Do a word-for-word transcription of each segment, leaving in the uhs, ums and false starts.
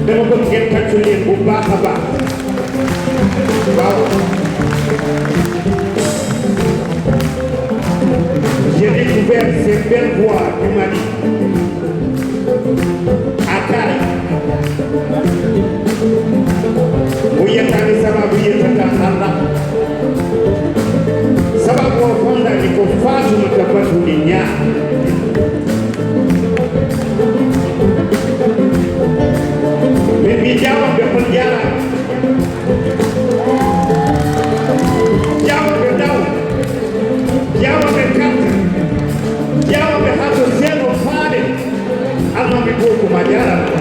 Dama bëgg ngeen tàccu leen bu baax a baax. Waaw. J'ai découvert cette belle voix du Mali. A kaari. O yettaani sababu yettata Allah. Sababu o fondaani ko Faatumata Batuli Ñaa. Min mbi jaabamɓe on njaaraama. Jaabamɓe daw. Jaabamɓe kalta. Jaabamɓe haa to seeɗo faale. Almaami Booko ma jaaraama.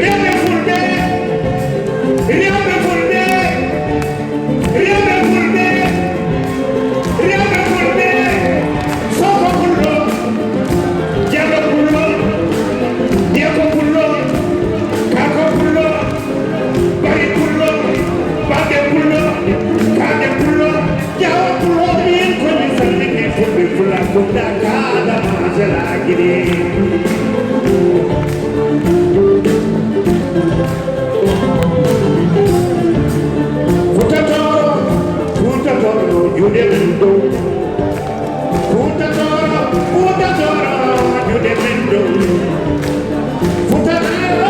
Rewɓe Fulɓe, rewɓe Fulɓe, rewɓe Fulɓe, rewɓe Fulɓe, Soko Pullo, Jallo Pullo, Jeko Pullo, Kako Pullo, Bari Pullo, Babe Pullo, Kane Pullo, Jawa Pullo, min ko mi salmini Fulɓe Fula Kunda Kaada Masalagiri. Futa Tooro, Futa Tooro, juuɗe men dow. Futa Tooro, Futa Tooro, juuɗe men dow. Futa Tooro,